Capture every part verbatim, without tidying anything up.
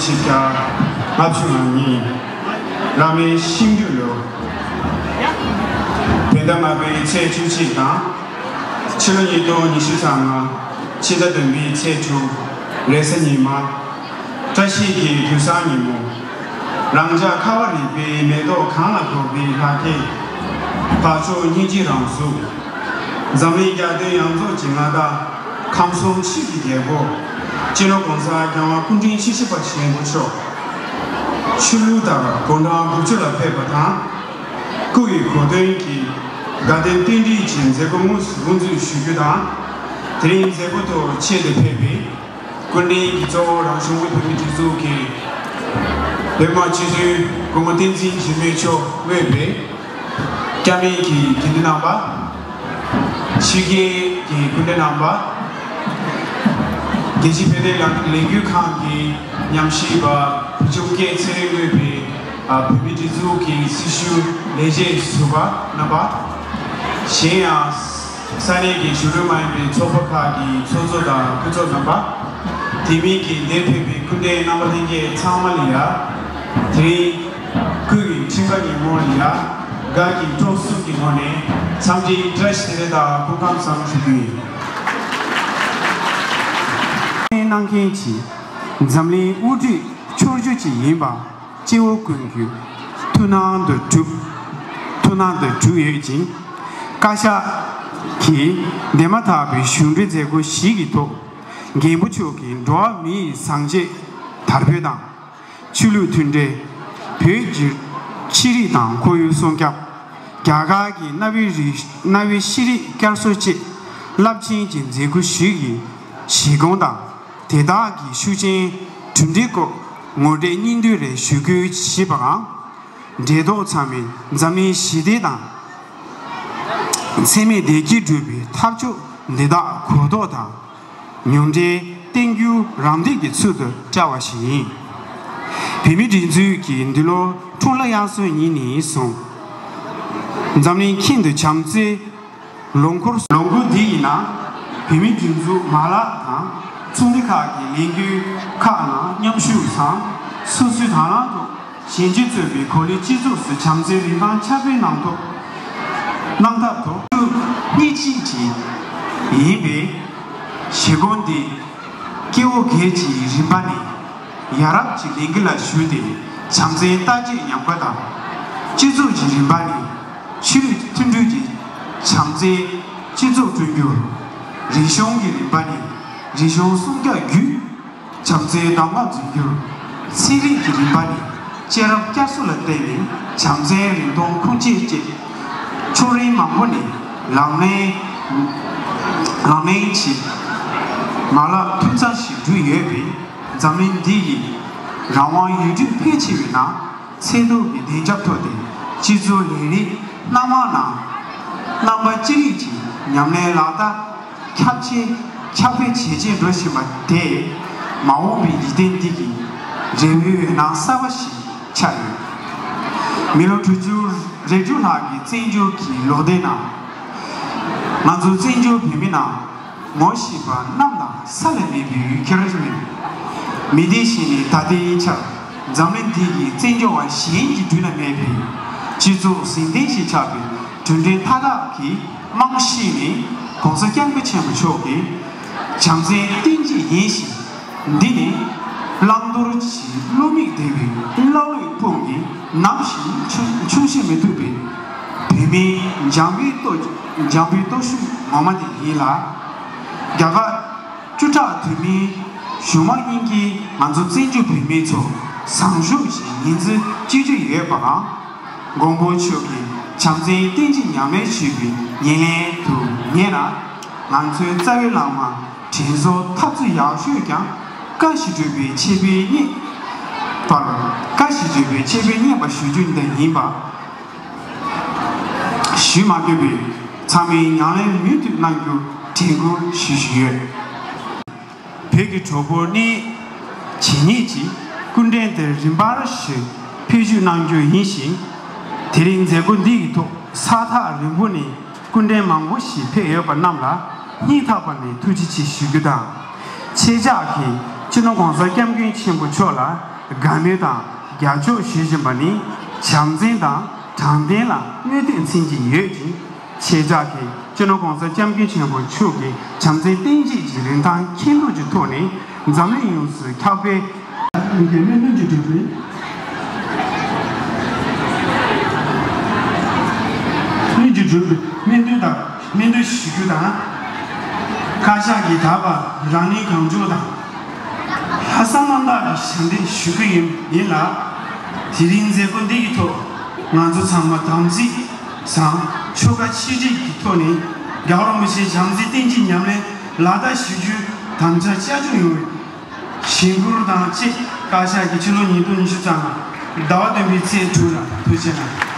ཆིག་བརྒྱ་ལྔ་བཅུ་ང་གཉིས། བླ་མའི་ཤིང་འབྲུག་ལོ། བོད་ཟླ་ལྔ་པའི་ཚེས་བཅུ་གཅིག་དང་། ཕྱི་ལོ་ཉིས་སྟོང་ཉི་ཤུ་རྩ་ལྔ། ཕྱི་ཟླ་བདུན་པའི་ཚེས་དྲུག་རེས་གཟའ་ཉི་མ། བཀྲ་ཤིས་ཀྱི་དུས་བཟང་ཉིན་མོ། རང་ཅག་ཁ་བ་རི་པའི་མེ་ཏོག་གང་ལ་གོ་བའི་ལྷ་སྐལ། འཕགས་མཆོག་སྙིང་རྗེ་རང་གཟུགས། འཛམ་གླིང་རྒྱལ་བསྟན་ཡོངས་རྫོགས་ཀྱི་མངའ་བདག། ཁམས་གསུམ་ཆོས་ཀྱི་རྒྱལ་པོ། སྤྱི་ནོར་༸གོང་ས་༸རྒྱལ་དབང་སྐུ་ཕྲེང་བཅུ་བཞི་པ་ཞལ་མགོ་མཆོག་ཆོས་ལུགས་ལྟར་དགུང་གྲངས་དགུ་བཅུ་ལ་ཕེབས་པ་དང་། སྐུ་ཡི་གོ་སྟོན་གྱི་དགའ་སྟོན་རྟེན་འབྲེལ་གྱི་མཛད་སྒོ་དངོས་སུ་དབུ་འཛུགས་ཞུ་རྒྱུ་དང་། དེ་རིང་མཛད་སྒོ་ཐོག་ཆེད་དུ་ཕེབས་པའི་སྐུ་མགྲོན་གྱི་གཙོ་བོ་རང་གཞུང་དབུས་བོད་མིའི་སྒྲིག་འཛུགས་ཀྱི་བོད་དམངས་སྤྱི་འཐུས་སྐུ་ངོ་བསྟན་འཛིན་འཇིགས་མེད་མཆོག་དབུས་པའི་བཅར་མིན་གྱི་དགེ་འདུན་རྣམ་པ། ཕྱི་རྒྱལ་གྱི་སྐུ་མགྲོན་རྣམ་པ། རྒྱལ་སྤྱིའི་བོད་དོན་ལས་འགུལ་ཁང་གི་ཉམས་ཞིབ་པ། བོད་ལྗོངས་སྐད་ཚན་རིག་དངོས་པའི་ཨ་བོད་མིའི་སྒྲིག་འཛུགས་ཀྱི་སྲི་ཞུ་ལས་བྱེད་ཟུར་པ་རྣམ་པ། གཞན་ཡང་ས་གནས་ཀྱི་གཞུང་འབྲེལ་མ་ཡིན་པའི་ཚོགས་པ་ཁག་གི་ཚོགས་གཙོ་དང་སྐུ་ཚབ་རྣམ་པ། དེ་མིན་གྱི་འདིར་ཕེབས་པའི་སྐུ་མགྲོན་རྣམ་པ་ལྷན་རྒྱས་ཚང་མ་ལ་ཡ། དེ་རིང་སྐུ་ཡི་འཁྲུངས་སྐར་ཉིན་མོ་ལ་ཡ། དགའ་སྐྱིད་སྤྲོ་གསུམ་གྱི་ངོས་ནས་འཚམས་འདྲི་བཀྲ་ཤིས་བདེ་ལེགས་དང་སྐུ་ཁམས་བཟང་ཞུ་རྒྱུ་ཡིན། གནང་མཁན་གྱི་འཛམ་གླིང་དབུ་ཁྲིད་ཕྱོགས་བཅུ་ཅིག་ཡིན་པ། སྐྱེ་བོ་ཀུན་གྱི་ཐུགས་སྣང་དུ་གྲུབ། ཐུགས་སྣང་དུ་གྲུབ་ཡོད་ཅིང་། བཀའ་ཤག་གིས་འདས་མ་ཐག་པའི་གཞུང་འབྲེལ་མཛད་སྒོ་ཞིག་གི་ཐོག་རྒན་པོ་མཆོག་གིས་འགྲོ་བ་མིའི་བཟང་སྤྱོད་དར་སྤེལ་དང་། ཆོས་ལུགས་མཐུན་འབྲེལ། བོད་ཀྱི་ཤེས་རིག་དང་ཁོར་ཡུག་སྲུང་སྐྱོབ། རྒྱ་གར་གྱི་གནའ་བོའི་རིག་གནའ་བོའི་ཤེས་རིག་བསྐྱར་གསོ་བཅས་རླབས་ཆེན་གྱི་མཛད་སྒོ་ཞིག་གི་བཞེད་དགོངས་དང་། དེ་དག་གི་ཤུགས་རྐྱེན་གྲུབ་འབྲས་སྐོར་ངོ་སྤྲོད་སྙིང་བསྡུས་རེ་ཞུ་སྐུལ་བྱས་པའང་། འབྲེལ་ཐོགས་ཚང་མས་འཛམ་གླིང་ཞི་བདེ་དང་། འཚེ་མེད་བདེ་སྐྱིད་སྒྲུབ་པའི་ཐབས་མཆོག་འདི་དག་གོ་རྟོགས་དང་། མྱོང་འབྲེལ་བསྟན་འགྱུར་རམ་འདེགས་ཀྱི་ཚུལ་དུ་བསྐྱལ་བ་ཞིག་ཡིན། བོད་མིའི་སྒྲིག་འཛུགས་ཀྱིས་འདི་ལོ་འཁྲུངས་ལྷ་དབྱར་གསོལ་ཉིན་ནས་བཟུང་། འཛམ་གླིང་ཁྱོན་དུ་བྱམས་བརྩེའི་ལོ་འཁོར། ལོ་འཁོར་འདི་ཡི་ནང་། བོད་མིའི་སྒྲིག་འཛུགས་མ་ལག་དང་ཚོགས་སྡེ་ཁག་གི་ལས་འགུལ་ཁག་ནང་མཉམ་ཞུགས་དང་། སོ་སོའི་དང་བླངས་ཐོག་གཞན་གཅེས་གཙོས་པའི་གོ་ལའི་སྤྱི་ཚོགས་སུ་བྱམས་བརྩེའི་རིན་ཐང་ཁྱབ་སྤེལ་གནང་ཐོག་གནང་ཐབས་ཐོག་སྙིང་རྗེ་ཅན་ཡིན་པས། བཞེད་དགོངས་འདི་སྐྱེ་བོ་སྒེར་གྱི་རིམ་པ་ནས་ཡ་རབས་ཀྱི་ལས་འགུལ་ལ་ཞུགས་ཏེ། བྱམས་བརྩེའི་ལྟ་སྤྱོད་ཉམས་དགའ་དང་། སྤྱི་ཚོགས་ཀྱི་རིམ་པ་ནས་ཆོས་ལུགས་མཐུན་སྒྲིལ་གྱི་བྱམས་བརྩེའི་སྤྱི་ཚོགས་བསྐྲུན་རྒྱུ། རིག་གཞུང་གི་རིམ་པ་ནས་རིག་གཞུང་སྲུང་སྐྱོབ་བརྒྱུད། བྱམས་བརྩེའི་གདམས་ངག་འཛིན་རྒྱུར། ཚན་རིག་གི་རིམ་པ་ནས་བཅས་རབས་བསྐྱར་གསོ་ལ་བརྟེན་ནས་བྱམས་བརྩེའི་རིན་ཐང་ཁུངས་སྐྱེལ་བཅས། ཕྱོགས་རིས་མང་པོ་ནས་ལག་ལེན་ལག་ལེན་གྱི་མ་ལག་ཐུན་གཙང་ཞིག་བསྒྲུབས་ཡོད་པས། འཛམ་གླིང་འདི་ཡི་རང་དབང་ཡུལ་གྲུ་ཕལ་ཆེ་བའི་ནང་། ཚད་མཐོ་གི་བདེ་འཇགས་ཐོག་སྟེ་སྤྱི་ཚོགས་ལས་རིགས་སྣ་མང་ནང་རྣམ་པ་ཅི་རིགས་ཀྱི་ཉམས་ལེན་ལག་བསྟར་ཁྱབ་ཆེ་ཁྱབ་སྤེལ་བྱེད་ཆེད་འགྲོ་བཞིན་པ་དེས། མ་འོངས་པའི་འཇིག་རྟེན་འདི་གི་འབྲས་བུའི་འོད་སྣང་གསར་པ་ཞིག་ཆགས་ཡོད། མི་ལོ་དྲུག་ཅུ་རེ་དྲུག་ལྷག་གི་བཙན་བྱོལ་གྱི་ལོ་ཟླའི་ནང་། ང་ཚོ་བཙན་བྱོལ་བོད་མི་རྣམས། ངོ་ཤེས་པ་གནམ་དང་ས་ལ་མེད་པའི་ཡུལ་གྱར་མེད། མི་སྡེ་ཞིག་ནས་ད་ལྟའི་ཆར་འཛམ་གླིང་འདི་ཡི་བཙན་བྱོལ་བ་གཞན་གྱི་མདུན་ལ་མེད་པའི་སྤྱི་ཚོགས་གཟེངས་རྟགས་ཤིག་ཆགས་པའི་གྲུབ་འབྲས་མཐའ་དག་གི་རྨང་གཞི་ནི་གོང་ས་སྐྱབས་མགོན་ཆེན་པོ་མཆོག་གི་བྱམས་བརྩེའི་བསྟན་བཅོས་ཡིན་ཞིང་། འདི་ནི་བླང་དོར་གྱི་བློ་མིག་ལྡན་པའི་བླ་ལོས་དཔུང་གིས་ནམ་ཞིག་འཆུ་འཆུ་བྱེད་མི་ཐུབ་པའི་བོད་མིའི་འཇམ་པའི་སྟོབས་འཇམ་པའི་སྟོབས་ཤུགས་ངོ་མ་དེ་ཡིན་ལ། རྒྱ་གར་བཅུ་ཕྲག་དུ་མའི་གཞུང་མང་གཉིས་ཀྱིས་ང་ཚོ་བཙན་བྱོལ་བོད་མི་ཚོ་བཟང་ཕྱོགས་ཀྱི་ངོས་འཛིན་བྱེད་ཀྱི་ཡོད་པའང་། མགོན་པོ་མཆོག་གིས་བྱམས་བརྩེའི་བསྟན་བཅོས་ཉམས་ལེན་ཞུས་པའི་ཉེར་ལེན་དུ་ངེས་ན། ང་ཚོའི་རྩ་བའི་བླ་མ་དྲིན་གཟོ་འཐབ་རྩོད་ཡག་ཤོས་ཀྱང་། བཀའ་བཞིན་སྒྲུབ་པའི་ཆེད་དཔེ་རྙེད་པར། བཀའ་བཞིན་སྒྲུབ་པའི་ཆེད་དཔེ་རྙེད་པར་ཞུ་རྒྱུ་འདི་ཡིན་པ། ཞུས་མ་དགོས་པས། ཚང་མས་ཉམས་ལེན་མུ་མཐུད་གནང་རྒྱུ་དྲན་སྐུལ་ཞུ་བཞིན་ཡོད། བོད་ཀྱི་གྲོགས་པོ་གནད་ཇི་སྙེད་ཀྱིས་སྐུ་མགྲོན་དེར་རིམ་པར་ཞུ་ཕེབས་ཞུགས་གནང་རྒྱུ་ཡིན་ཞིང་། དེ་རིང་མཛད་སྒོ་འདི་ཡི་ཐོག་ས་ཐག་རིང་པོ་ནས་སྐུ་མགྲོན་མང་པོ་ཞིག་ཕེབས་ཡོད་པ་རྣམས་ལ་སྙིང་ཐག་པ་ནས་ཐུགས་རྗེ་ཆེ་ཞུ་རྒྱུ་དང་། ཁྱེད་ཅག་གིས་ སྤྱི་ནོར་༸གོང་ས་༸སྐྱབས་མགོན་ཆེན་པོ་མཆོག་ལ་དགའ་མོས་དང་རྒྱབ་སྐྱོར་ཞུ་བཞིན་པ་ནི་བྱམས་བརྩེ་དང་དྲང་བདེན་ལ་བསྔོ་སྟོན་མཚོན་གྱི་ཡོད་ཅིང་། ཁྱེད་ཅག་གིས་སྤྱི་ནོར་༸གོང་ས་༸སྐྱབས་མགོན་ཆེན་པོ་མཆོག་གི་བྱམས་བརྩེ་བསྟན་བཅོས་ཀྱི་རིན་ཐང་མཁྱེན་རྟོགས་ཀྱི་ཐོག་ནས་འཛམ་གླིང་ཡོངས་སུ་ཁྱབ་སྤེལ། སྨོན་འདུན་གྱི་སྒྲུབ་པའི། སྨོན་གྱི་སྒྲུབ་པའི་སྨོན་འདུན་དང་སྨོན་འདུན་ཞུ་རྒྱུ་དང་། བཀའ་ཤག་གིས་ད་བར་རང་ནུས་གང་ལྕོགས་དང་། ལྷག་བསམ་རྣམ་དག་གིས་ཞབས་འདེགས་ཞུ་གི་ཡིན་ཡིན་ལ། དེ་རིང་མཛད་སྒོ་འདི་གི་ཐོག་ང་ཚོ་ཚང་མ་དམ་ཚིག་བཟང་ཆོ་ག་ཆིག་སྒྲིལ་གྱི་ཐོག་ནས་རྒྱལ་བ་རིན་པོ་ཆེའི་བྱམས་བརྩེ་བསྟན་བཅོས་ཉམས་ལེན་ལག་བསྟར་ཞུ་རྒྱུའི་དམ་བཅའ་བཅའ་རྒྱུ་ཡོད། ཞིང་ཁུར་དང་བཅས་བཀའ་ཤག་གིས་ཕྱི་ལོ་ཉིས་སྟོང་ཉི་ཤུ་རྩ་ལྔ་ཟླ་བ་བདུན་པའི་ཚེས་དྲུག་ལ་ཐུགས་རྗེ་གནང་།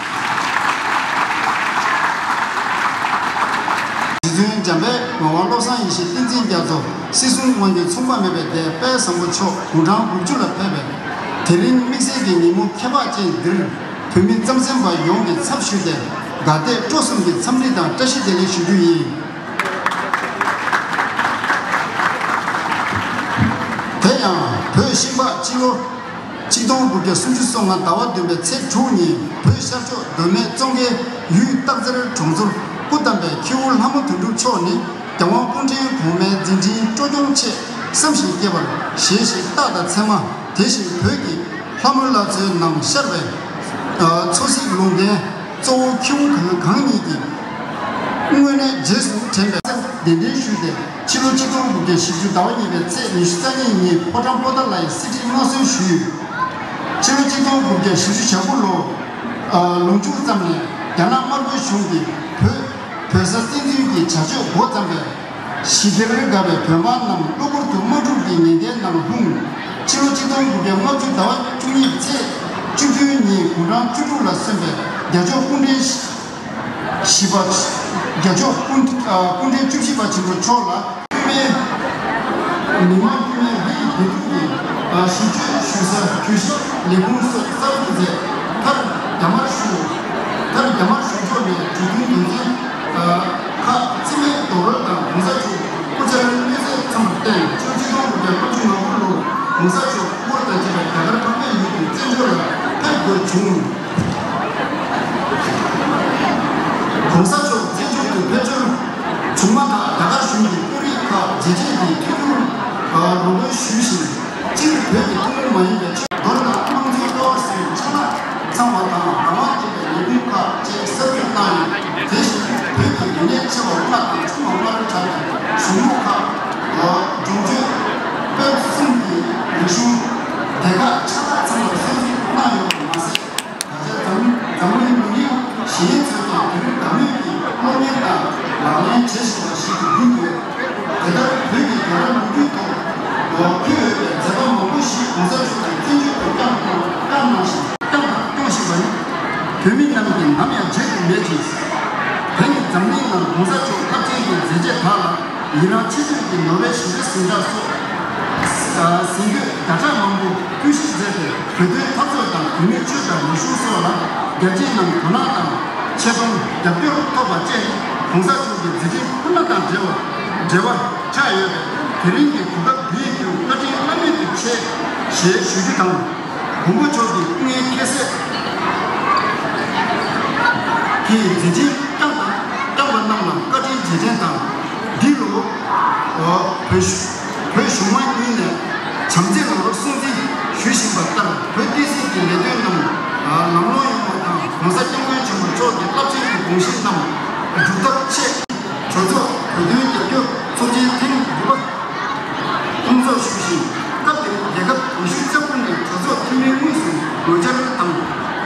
རྗེ་བཙུན་འཇམ་དཔལ་ངག་དབང་བློ་བཟང་ཡེ་ཤེས་བསྟན་འཛིན་རྒྱ་མཚོ་སྲིད་གསུམ་དབང་སྒྱུར་མཚུངས་པ་མེད་པའི་སྡེ་དཔལ་བཟང་པོ་མཆོག་དགུང་གྲངས་དགུ་བཅུ་ལ་ཕེབས་པའི་དེ་རིང་དམིགས་བསལ་གྱི་ཉིན་མོ་ཁྱད་འཕགས་ཅན་འདིར་བོད་མི་རྩམ་ཟན་པ་ཡོངས་ཀྱི་ཚབ་ཞུས་ཏེ་དགའ་དད་སྤྲོ་གསུམ་གྱི་འཚམས་འདྲི་དང་བཀྲ་ཤིས་བདེ་ལེགས་ཞུ་རྒྱུ་ཡིན། དེ་ཡང་བོད་ཤིང་ཕག་སྤྱི་ལོ་ཆིག་སྟོང་དགུ་བརྒྱ་སུམ་ཅུ་སོ་ལྔ་ཟླ་བ་བདུན་པའི་ཚེས་དྲུག་ཉིན་བོད་ཤར་ཕྱོགས་མདོ་སྨད་ཙོང་ཁའི་ཡུལ་སྟག་རྩེར་གྲོང་ཚོར་སྐུ་བལྟམས་པའི་ཁྱེའུ་ལྷ་མོ་དོན་གྲུབ་མཆོག་ནི་རྒྱལ་དབང་སྐུ་ཕྲེང་གོང་མའི་མཛད་འཕྲིན་སྤྲོ་སྐྱོང་ཆེད་བསམ་བཞིན་སྐྱེས་པར་བཞེས་ཤིང་རྟགས་དང་མཚན་མ་དེ་བཞིན་བོད་ཀྱི་ལྷ་མོ་ལྷ་མཛོད་ནང་ཤར་བའི་ཨ་མཚོ་གཟིགས་ལུང་བསྟན། གཙོ་བོ་ཁྱེའུ་གང་གང་ཉིད་ཀྱིས་དངོས་གནས་རྗེས་སུ་དྲན་པའི་གདན་འདྲེན་ཞུས་ཏེ་ཕྱི་ལོ་ཆིག་སྟོང་དགུ་བརྒྱ་བཞི་བཅུ་ཟླ་བ་གཉིས་པའི་ཚེས་ཉི་ཤུ་རྩ་གཉིས་ཉིན་ཕོ་བྲང་པོ་ཏཱ་ལའི་གསེར་ཁྲིར་མངའ་གསོལ་ཞུས། ཕྱི་ལོ་ཆིག་སྟོང་དགུ་བརྒྱ་བཞི་བཅུ་ཞེ་དགུ་ལོ་ལོ་མཇུག་ཙམ་ནས་རྒྱ་ནག་དམར་པོའི་གཞུང་གིས་བོད་བོད་ས་བཙན་འཛུལ་གྱི་བྱ་སྤྱོད་འགོ་བརྩམས་པས། ཞི་བདེར་དགའ་བའི་བོད་འབངས་རྣམས་གློ་བུར་དུ་དམག་འཁྲུག་གི་ཉེན་ཁའི་ནང་ལྷུང་། ཕྱི་ལོ་ཆིག་སྟོང་དགུ་བརྒྱ་ལྔ་བཅུ་ཟླ་བ་བཅུ་གཉིས་ཚེས་བཅུ་བདུན་ཉིན་དགུང་གྲངས་བཅུ་དྲུག་ལ་སོན་པའི་རྒྱལ་མཆོག་སྐུ་ཕྲེང་བཞི་པ། རྒྱལ་མཆོག་སྐུ་སྐུ་ཕྲེང་བཅུ་བཞི་པ་ཆེན་པོ་མཆོག་ལ། དབུས་མའི་མི་དམངས་དབུས་མའི་ལྷ་ཡི་བདེ་སྡུག་གི་ཞིབ་དཔྱོད་ཞུ་ས་གྱོད་ཞིབ་ལས་ཁུངས་སོགས་གསར་འཛུགས་མཛད། མཐར་རྒྱ་དམར་གཞུང་མཐར་རྒྱ་དམར་གཞུང་ཕྱོགས་ནས་གྲོས་མཐུན་དོན་ཚན་ཁག་རྩིས་མེད་རྡོག་རོལ་དང་གོང་ས་མཆོག་སྐུ་བཅར་གནོད་འཚེ་མཚམས་བཏོན། ཕྱི་ལོ་ཆིག་སྟོང་དགུ་བརྒྱ་ལྔ་བཅུ་ང་དགུ་ལོར་གོང་ས་མཆོག་སྐུ་འཁོར་དང་བཅས་པ་རྒྱ་གར་འཕགས་པའི་ཡུལ་དུ་བཙན་བྱོལ་ལ་ཕེབས་དགོས་བྱུང་། གོང་ས་མཆོག་བཙན་བྱོལ་དུ་ཕེབས་འབྱོར་བྱུང་མ་ཐག་རྒྱ་གར་གཞུང་གིས་དཔོན་རིགས་ཁག་རྗེས་དྲན་གྱི་ཐུགས་ཁུར་རོགས་སྐྱོར་ཞུས་ཤིང་། སྤྱིར་བོད་ཀྱི་ཐུན་མོང་མ་ཡིན་པའི་ཆོས་མདོར་ན་དམངས་གཙོའི་ཀ་བ་སོའི་ཆ་ལག་ཚང་བ་དང་རང་དབང་ལྡན་པའི་ལས་ཁུངས་ཁག་བཅས་གསར་འཛུགས་གནང་ཡོད། དེ་བཞིན་བོད་ཀྱི་རིག་གནས་ཆེ་བ་ལྔ་དང་ཆུང་བ་ལྔར་གྲགས་པའི་གཞུང་ལུགས་ཁག་སྦྱོང་སྤྱོད་དཔེ་གསུམ་གྱི་རིག་གཞུང་སྡེ་ཁག་ཆ་ལག་ཚང་བ་གསར་འཛུགས་གནང་ཡོད་པ་མ་ཟད། ད་ཆ་འཛམ་འཛམ་གླིང་མི་རིགས་གཞན་ཚོས་ཀྱང་བོད་རིགས་དགའ་མོས་ཀྱིས་སློབ་གཉེར་དང་ལག་ལེན་བྱེད་བཞིན་པ་ཞིག་ཏུ་གྱུར་ཡོད། དེ་ལྟར་བོད་ཀྱི་རྒྱལ་རབས་ལོ་རྒྱུས་ཐོག་འཁོད་ཡོད་པའི་མཛད་པ་མང་པོ་ཞིག་གོང་ས་མཆོག་གིས་བཙན་བྱོལ་དུ་བསྐྱངས་གནང་བསྐྱངས་གནང་ཞིང་བསྐྱངས་དང་སྐྱོང་བཞིན་པ་ནི་བོད་མི་རྣམས་ཀྱིས་ནམ་ཡང་བརྗེད་དུ་མེད་ཅིང་། དེ་ནི་འཛམ་གླིང་ནང་གོང་ས་མཆོག་རླབས་ཆེན་གྱི་མཛད་རྗེས་དག་ལ། ཡི་རངས་ཆེ་བསྟོད་ཀྱི་ནོ་བེལ་ཞི་བདེའི་གཟེངས་རྟགས་སོགས་གཟེངས་བསྟོད་ཟླ་གྲངས་མང་པོ་བསྐྱོན་བཞེས་མཛད་དེ། བོད་དོན་འཐབ་རྩོད་དང་བོད་མིའི་ཆོས་དང་རིག་གཞུང་སོགས་ལ་རྒྱ་ཆེའི་ནང་དོ་སྣང་དང་ཆེ་མཐོང་རྒྱབ་སྐྱོར་ཐོབ་པ་བཅས་ནི་གོང་ས་མཆོག་གི་མཛད་འཕྲིན་ཁོ་ན་དང་འབྲེལ་བ་འབྲེལ་བ་ཆགས་ཡོད་པས། དེ་རིང་གི་གོ་སྐབས་འདིའི་རྒྱུ་བཀའ་དྲིན་བླ་མེད་དུ་ཆེ་ཞེས་ཞུ་རྒྱུ་དང་། མགོན་པོ་མཆོག་གི་སྐུ་ངལ་ཁྱད་བསད་ཀྱི་མཛད་འཕྲིན་བསྐྱངས་དང་བསྐྱངས་པ་རྣམས་ལ་བཀའ་དྲིན་རྗེས་དྲན་དང་། འདི་ལོ་བོད་བོད་གཞུང་མང་གཉིས་ནས་བྱམས་བརྩེའི་ལམ་ལུགས་སྲུང་བརྩི་ཞུ་བཞིན་པ་ལྟར། བོད་བསྟན་སྲིད་ཀྱི་ལས་དོན་རྣམས་ལམ་ལྷོང་ཡོང་བ་དང་། གོང་ས་སྐྱབས་མགོན་ཆེན་པོ་མཆོག་གི་རླབས་ཆེན་གྱི་དགོངས་གཞི་རྣམས་སྒྲུབ་ཐབས་ཆེད། གྲོས་ཚོགས་བོད་དོན་རྒྱབ་སྐྱོར་ཚོགས་ཆེན་ཐེངས་དགུ་པ་སྐོང་ཚོགས་ཞུས་ཤིང་། སྐབས་དེར་རྒྱལ་ཁབ་ཉི་ཤུ་རྩ་དགུ་ནས་གྲོས་ཚོགས་འཐུས་མི་དངོས་སུ་ངོ་བཅར་དང་།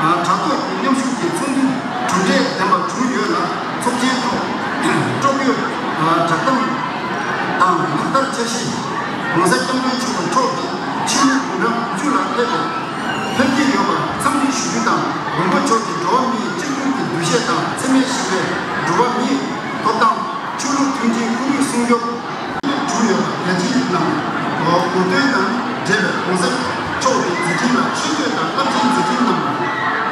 དྲ་ཐོག་གི་མཉམ་ཞུགས་ཀྱི་ཚོགས་འདུ་གྲུབ་འབྲས་ལྡན་པ་བྱུང་ཡོད་ལ། ཚོགས་ཆེན་ཐོག་སྤྲོ་པོའི་བསྒྲགས་གཏམ་དང་ལག་བསྟར་འཆར་གཞི། གོང་ས་སྐྱབས་མགོན་ཆེན་པོ་མཆོག་གིས་ཕྱི་ལོ་དགུང་གྲངས་དགུ་བཅུ་ལ་ཕེབས་པའི་ཕེབས་ཀྱི་ཡོད་པར་འཚམས་འདྲི་ཞུ་རྒྱུ་དང་། མགོན་པོ་མཆོག་གིས་འགྲོ་བ་མིའི་སྤྱི་ནོར་གྱི་འདུ་ཤེས་དང་འཚེ་མེད་ཞི་བའི་འགྲོ་བ་མིའི་ཐོབ་ཐང་། ཆོས་ལུགས་མཐུན་སྒྲིལ་ཁོར་ཡུག་སྲུང་སྐྱོབ། བྱུང་ཡོད་པ་རྒྱལ་སྤྱིའི་ནང་གོ་དོན་དང་འབྲེལ་བའི་གོང་ས་མཆོག་གི་མཛད་འཕྲིན་ལ་ཆེ་བསྟོད་དང་རླབས་ཆེན་མཛད་འཕྲིན་རྣམས་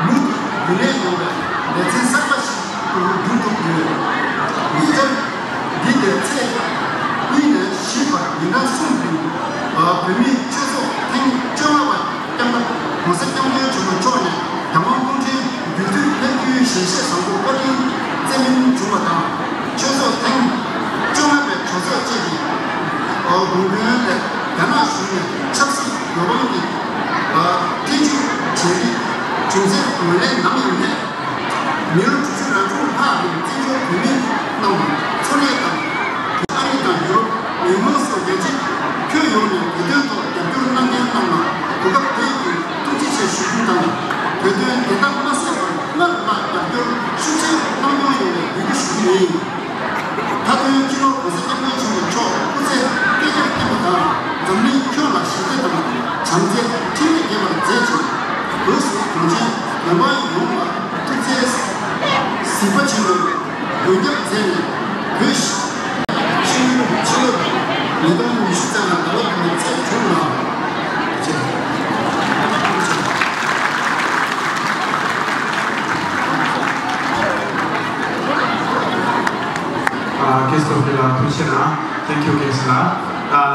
མུ་མཐུད་རྒྱུན་གནས་ཡོང་བའི་ལེ་ཚན་གསར་པ་ཞིག་ཏུ་འགྱུར་ཐུབ་ཡོད། ཉེ་ཆར་འདི་ནས་ཚེས་གཉིས་ནས་བཞི་བར་ཉིན་གྲངས་གསུམ་རིང་བོད་མིའི་ གོང་དོན་ལས་རྒྱ་ནག་གཞུང་ནས་ཆབ་སྲིད་འགྲོ་ལམ་གྱི་ཐེ་བྱུས་བྱས་ཏེ་བྱུང་ཚེ་ངོས་ལེན་ནམ་ཡང་མེད། མི་ལོ་དྲུག་ཅུ་རང་སྐྱོང་ལྷག་གི་བཙན་བྱོལ་བོད་མི་རྣམས་ལ་འཚོ་གནས་དང་ཨ་རི་དང་ཡུ་རོབ་མི་མང་སོགས་རྒྱལ་སྤྱི་ཁྱོན་ཡོངས་ནས་བོད་དོན་ཐོག་རྒྱབ་སྐྱོར་གནང་མཁན་རྣམས་ལ་གོ་སྐབས་དེ་ཡི་ཐུགས་རྗེ་ཆེ་ཞུ་རྒྱུ་དང་། བོད་དོན་བདེན་མཐའ་མ་གསལ་བར་སྔར་ལྷག་རྒྱབ་སྐྱོར་ཤུགས་ཆེ་གནང་མྱོང་ཡོད་པའི་འབོད་སྐུལ་ཞུ་རྒྱུ་ཡིན། མཐའ་དོན་སྤྱི་ནོར་༸གོང་ས་༸སྐྱབས་མགོན་ཆེན་པོ་མཆོག་སྐུ་ཚེ་བསྐལ་བརྒྱར་བརྟན་པ་དང་། འཛམ་གླིང་ཁྱོན་ལ་ཞི་བདེ་དང་བྱམས་བརྩེ་འཕྲིན་ལས་རྒྱས་པར་མཛད་ཅིང་། བོད་སོགས་གངས་ཅན་བོད་པ་ཡོངས་ལ་ཐུགས་བརྩེ་གཟིགས་པ་ཆེན་པོས་མགོན་སྐྱབས་མཛད་ནས་བོད་ཤི་ཤི་ཡུལ་ཕྱི་ལོ་ཉིས་སྟོང་ཉི་ཤུ་རྩ་ལྔ་ཟླ་བ་དགུ་པའི་ཚེས་དྲུག་ལ། ཨ། guest of the ལ་ཐུགས་རྗེ་གནང་། Thank you, guest ལ། ཨ།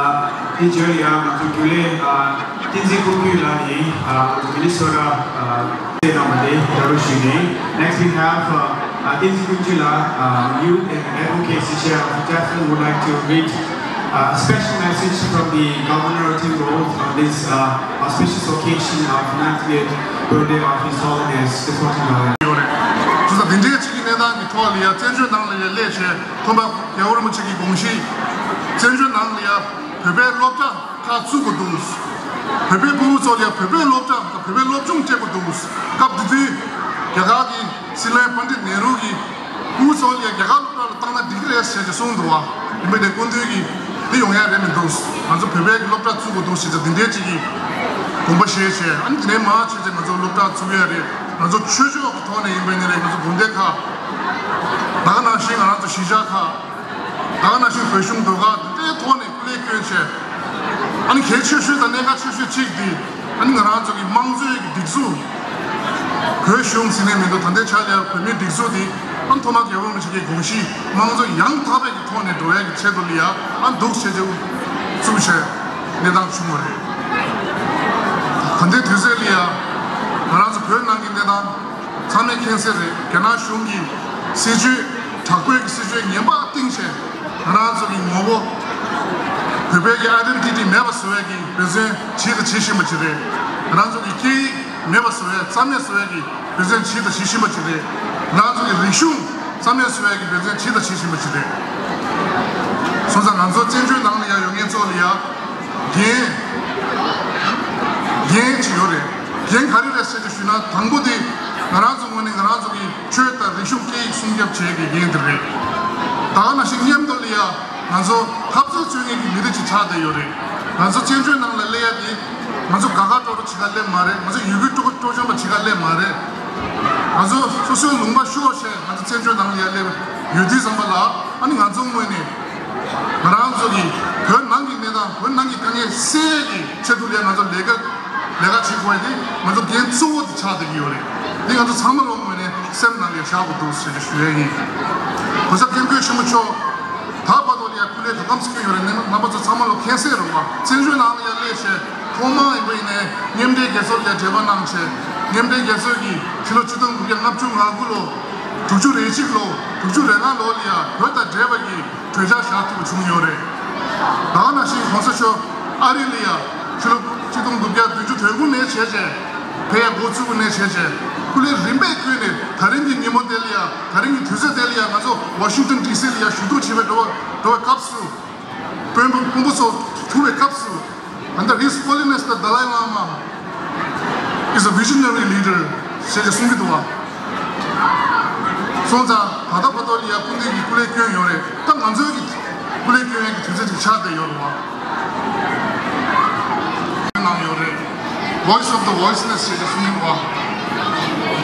དེ་རྗེས་ལ་ང་ཚོ་རྒྱུན་ལས། ཨ། བསྟན་འཛིན་ཀུན་གྱིས་ལགས་ནས། ཨ། ང་ཚོ་མི་ནི་སོ་ཊ། ཨ། སྟེང་ནང་མ་དེ་ཡར་རོ་ཞུས་ནས། Next we have, uh, uh, Tenzin Kunchula, uh, Youth and Advocacy Chair of Jaffna, would like to read, uh, a special message from the Governor Timbo on this, uh, auspicious occasion of ninetieth birthday of His Holiness the fourteenth Dalai Lama. ཡོད་རེད། དུས་ཚོད་འདི་འདྲའི་གཅིག་གི་གནས་སྟངས་ཀྱི་ཐོག་ལ་ཡ་བཙན་བྱོལ་ནང་ལ་ཡ་སླེབས་བྱས་མཐོན་པོ་རྒྱལ་བ་རིན་པོ་ཆེ་གི་དགོངས་གཞི། བཙན་བྱོལ་ནང་ལ་ཡ་བོད་པའི་སློབ་གྲྭ་ཁག་བཙུགས་དགོས་འདུག་བོད་པའི་ཕྲུ་གུ་ཚོ་ལ་ཡ་བོད་པའི་སློབ་གྲྭ་དང་བོད་པའི་སློབ་སྦྱོང་སྤྲད་དགོས་འདུག་སྐབས་དེ་དུས་རྒྱ་གར་གྱི་སྲིད་བློན་པཎྜི་ཏ་ནེ་རུ་གྱིས་ཕྲུ་གུ་ཚོ་ལ་ཡ་རྒྱ་གར་སློབ་གྲྭ་ལ་བཏང་ན་འགྲིག་གི་རེད་ཟེར་ཏེ་གསུངས་འདུག་བ། ཡིན་པ་དེ་སྐུ་མདུན་གྱིས་འདི་ཡོང་ཡ་རེད་མི་འདུག་ང་ཚོ་བོད་པའི་སློབ་གྲྭ་བཙུགས་དགོས་འདུག་ཟེར་ཏེ་འདི་འདྲའི་ཅིག་གི་དགོངས་པ་བཞེས་བྱས། ཨ་ནི་དེ་ནས་མར་བྱས་ཏེ་ང་ཚོ་སློབ་གྲྭ་བཙུགས་ཡ་རེད། ང་ཚོ་ཆོས་ཕྱོགས་ཀྱི་ཐོག་ནས་ཡིན་པ་ཡིན་ནའི་རེད། ང་ཚོ་དགོན་སྡེ་ཁག་ད་ག་ནང་བཞིན་ང་རང་ཚོ་གཞིས་ཆགས་ཁག་ད་ག་ནང་བཞིན་བོད་གཞུང་ཟློས་གར་འདི་འདྲའི་ཐོག་ནས་སྐུ་ལས་བསྐྱོན་བྱས། ཨ་ནི་གལ་ཆེ་ཤོས་དང་གནད་འགག་ཆེ་ཤོས་གཅིག་འདི་ཨ་ནི་ང་རང་ཚོ་གི་དམངས་གཙོའི་གི་སྒྲིག་འཛུགས། བོད་གཞུང་ཟེར་ནས་མི་འདུག་ད་ལྟའི་ཆ་ལ་བོད་མིའི་སྒྲིག་འཛུགས་འདི་ཨ་ནི་ཐོག་མར་རྒྱལ་བ་རིན་པོ་ཆེ་གི་དགོངས་གཞི་དམངས་གཙོ་ཡང་དག་པའི་གི་ཐོག་ནས་འགྲོ་ཡ་གི་ཆེད་དུ་ལ་ཡ་ཨ་འདུག་བྱས་ཏེ་བཙུགས་བྱས་གནས་སྟངས་བྱུང་བ་རེད། ད་ལྟའི་དུས་ཚོད་ལ་ཡ་ང་རང་ཚོ་བོད་ནང་གི་གནས་སྟངས་ཚང་མས་མཁྱེན་གསལ་རེད། རྒྱ་ནག་གཞུང་གི་སྲིད་བྱུས་དྲག་པོའི་གི་སྲིད་བྱུས་ངན་པ་བཏིང་བྱས། ང་རང་ཚོ་གི་ངོ་བོ། བོད་པའི་གི་ཨའི་ཌེན་ཊི་ཊི་མེད་པ་བཟོ་བའི་གི་འབད་བརྩོན་བྱས་དང་བྱེད་བཞིན་པ་ཅིག་རེད། ང་རང་ཚོ་གི་སྐད་ཡིག་མེད་པ་བཟོ་བའི་རྩ་མེད་བཟོ་བའི་གི་འབད་བརྩོན་བྱས་དང་བྱེད་བཞིན་པ་ཅིག་རེད། ང་རང་ཚོ་གི་རིག་གཞུང་རྩ་མེད་བཟོ་བའི་གི་འབད་བརྩོན་བྱས་དང་བྱེད་བཞིན་པ་ཅིག་རེད། སོང་ཙང་ང་ཚོ་བཙན་བྱོལ་ནང་ལ་ཡང་ཡོད་མཁན་ཚོ་ལ་ཡང་འགན་འགན་ཅིག་ཡོད་རེད། འགན་ག་རེ་རེད་ཟེར་ཏེ་ཞུས་ན། དང་པོ་དེ་ང་རང་ཚོ་ངོས་ནས་ང་རང་ཚོ་གི་ཆོས་དང་རིག་གཞུང་སྐད་ཡིག་སྲུང་སྐྱོབ་བྱེད་ཀྱི་འགན་དེ་རེད། ད་ག་ནང་བཞིན་མཉམ་དུ་ལ་ཡ་ང་ཚོ་འཐབ་རྩོད་རྩོད་མཁན་གྱི་མི་རིགས་ཅིག་ཆགས་བསྡད་ཡོད་རེད། ང་ཚོ་བཙན་བྱོལ་ནང་ལ་སླེབས་ཡ་དེ་ང་ཚོ་དགའ་དགའ་སྤྲོ་སྤྲོ་བྱེད་ག་སླེབས་མ་རེད། ང་ཚོ་ཡུལ་གྱི་སྤྲོ་སྤྲོ་སྐྱོང་བ་བྱེད་ག་སླེབས་མ་རེད། ང་ཚོ་སོ་སོའི་ལུང་པ་ཤོར་བྱས་ང་ཚོ་བཙན་བྱོལ་ནང་ལ་ཡ་སླེབས་ཡོད་དུས་ཙམ་པ་ལ། ཨ་ནི་ང་ཚོ་ངོས་ནས་ང་རང་ཚོ་གི་བོད་ནང་གི་གནས་སྟངས་བོད་ནང་གི་དཀའ་ངལ་སེལ་ཡ་གི་ཆེད་དུ་ལ་ང་ཚོ་ལས་ཀ་ལས་ཀ་བྱེད་དགོས་ཡ་དེ་ང་ཚོ་འགན་གཙོ་བོ་དེ་ཆགས་བསྡད་ཀྱི་ཡོད་རེད། འདི་ང་ཚོ་ཚང་མ་ལོ་ངོས་ནས་སེམས་ནང་ལ་བཞག་དགོས་འདུག་ཟེར་ཞུ་ཡ་ཡིན། གོང་ས་སྐྱབས་མགོན་ཆེན་པོ་མཆོག་ད་བར་དུ་ལ་ཡ་སྐུ་ལས་ག་གམ་སྐྱོན་ཡོད་རེད། རྣམ་པ་ཚོ་ཚང་མ་ལོ་མཁྱེན་གསལ་རེད་བ། བཙན་བྱོལ་ནང་ལ་ཡ་སླེབས་བྱས་ཐོག་མ་ཡིན་པ་ཡིན་ནའི་མཉམ་འབྲེལ་རྒྱལ་ཚོགས་ལ་ཡ་འབྲེལ་བ་གནང་བྱས། མཉམ་འབྲེལ་རྒྱལ་ཚོགས་ཀྱི་ཕྱི་ལོ་ཆིག་སྟོང་དགུ་བརྒྱ་ལྔ་བཅུ་ང་དགུ་ལོ་དྲུག་ཅུ་རེ་གཅིག་ལོ་དྲུག་ཅུ་རེ་ལྔ་ལོ་ལ་ཡ་བོད་དང་འབྲེལ་བ་གི་གྲོས་འཆར་བཞག་ཐུབ་པ་བྱུང་ཡོད་རེད། ད་ག་ནང་བཞིན་གོང་ས་མཆོག་ཨ་རི་ལ་ཡ་ཕྱི་ལོ་ཆིག་སྟོང་དགུ་བརྒྱ་བདུན་ཅུ་དོན་དགུ་ནས་བྱས་རྗེས་ཕེབས་ཡ་འགོ་བཙུགས་པ་ནས་བྱས་རྗེས་སྐུ་ལས་རིམ་པས་བསྐྱོན་ནས་ད་རིང་གི་ཉིན་མོ་དེ་ལ་ཡ་ད་རིང་གི་དུས་ཚོད་དེ་ལ་ཡ་ང་ཚོ་ཝ་ཤིང་ཊོན་ཌི་སི་ལ་ཡ་ཞུ་གཏུག་བྱེད་པའི་འགྲོ་བ་འགྲོ་བའི་སྐབས་སུ། དཔོན་པོ་དཔོན་པོ་ཚོ་ཐུག་པའི་སྐབས་སུ། And that His Holiness the Dalai Lama is a visionary leader ཞེས་ཀྱང་གསུང་གི་འདུག་བ། སོང་ཙང་ད་ལྟ་བར་དུ་ལ་ཡ་སྐུ་མདུན་གྱིས་སྐུ་ལས་བསྐྱོན་ཡོད་རེད། ད་ང་ཚོའི་གི་སྐུ་ལས་བསྐྱོན་ཡས་ཀྱི་དུས་ཚོད་ཅིག་ཆགས་བསྡད་ཡོད་རེད་བ། གནང་ཡོད་རེད། Voice of the Voiceless ཞེས་ཀྱང་གསུང་གི་འདུག་བ།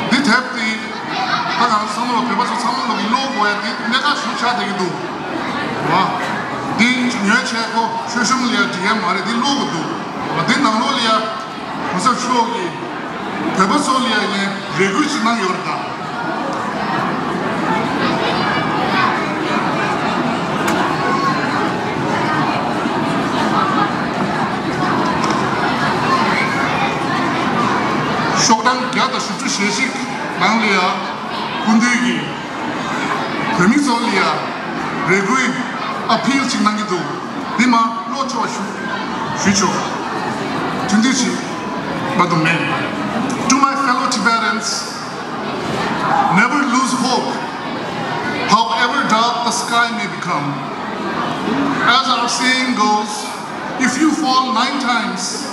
འདི་དེབ་འདི་ད་ང་ཚོ་ཚང་མ་ལ་བོད་པ་ཚོ་ཚང་མ་ལ་གི་ཀློག་དགོས་ཡ་འདི་གནད་འགག་ཞིག་ཆགས་བསྡད་ཀྱི་འདུག་བ། འདི་ཉོས་བྱས་ཁོ་ཆོས་གཞུང་ལ་ཡ་འགྲིག་ཡ་མ་རེད། འདི་ཀློག་དགོས་འདུག་བ། འདི་ནང་ལོགས་ལ་ཡ་གོང་ས་མཆོག་གིས་བོད་པ་ཚོ་ལ་ཡ་ངས་རེ་སྐུལ་ཅིག་གནང་ཡོད་རེད་ད། ཤོག་གྲངས་བརྒྱ་དང་བཞི་བཅུ་ཞེ་གཅིག་ནང་ལ་ཡ་སྐུ་མདུན་གྱིས་བོད་མི་ཚོ་ལ་ཡ་རེ་སྐུལ་ཨ་པིལ་ཅིག་གནང་གི་འདུག་འདི་མ། ལོ་ཆོག་ཞུ་ཞུ་ཆོག་དུས་འདི་ཞིག་མ་གཏོགས་མེད། To my fellow Tibetans, never lose hope, however dark the sky may become. As our saying goes, if you fall nine times,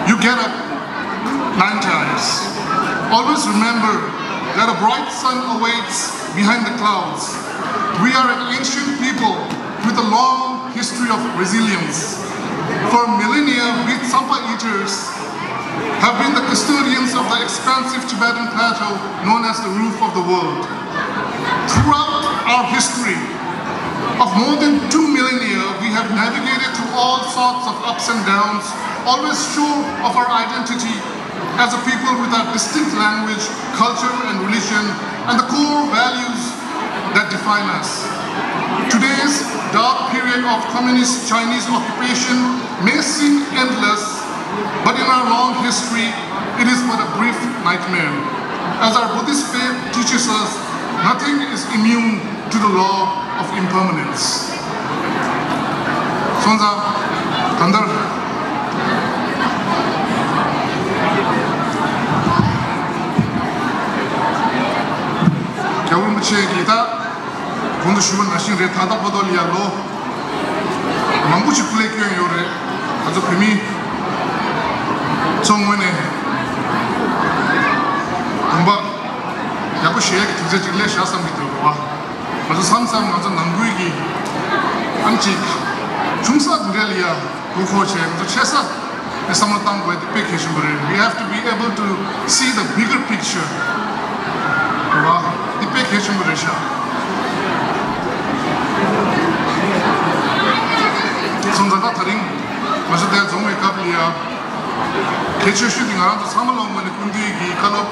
you get up nine times. Always remember that a bright sun awaits behind the clouds. We are an ancient people with a long history of resilience. For millennia, we Tsampa eaters have been the custodians of the expansive Tibetan plateau known as the roof of the world. Throughout our history of more than two millennia, we have navigated through all sorts of ups and downs, always sure of our identity as a people with our distinct language, culture, and religion, and the core values that define us. Today's dark period of communist Chinese occupation may seem endless, but in our long history, it is but a brief nightmare. As our Buddhist faith teaches us, nothing is immune to the law of impermanence. སོང་ཙང་གང་ལྟར། རྒྱལ་བ་རིན་པོ་ཆེ་གིས་ད་གོང་དུ་ཞུས་པ་ནང་བཞིན་རེད། ད་ལྟ་བར་དུ་ལ་ཡ་ལོ་མང་པོ་ཞིག་སྐུ་ལས་བསྐྱོན་ཡོད་རེད། ང་ཚོ་བོད་མི་ཚོ་ངོས་ནས་དགོངས་པ་ཡག་པོ་བཞེས་ཡག་གི་དུས་ཚོད་ཅིག་སླེབས་ཤག་བསམ་གྱི་འདུག་བ། ང་ཚོ་མཚམས་མཚམས་ང་ཚོ་ནང་ཁུལ་གྱི་ཨམ་ཅིག་ཆུང་ས་འདི་འདྲ་ལ་ཡ་མགོ་འཁོར་བྱས། ང་ཚོ་ཆེ་ས་ནས་བསམ་བློ་བཏང་དགོས་དེ་དཔེ་གལ་ཆེན་པོ་རེད། We have to be able to see the bigger picture. རེད་བ། འདི་དཔེ་གལ་ཆེན་པོ་རེད་ཤག་སོང་ཙང་ད་དེ་རིང་ང་ཚོ་འདིར་འཛོམས་པའི་སྐབས་ལ་ཡ། གལ་ཆེ་ཤོས་དེ་ང་རང་ཚོ་ཚང་མ་ལོ་ངོས་ནས་སྐུ་མདུན་གྱི་བཀའ་སློབ་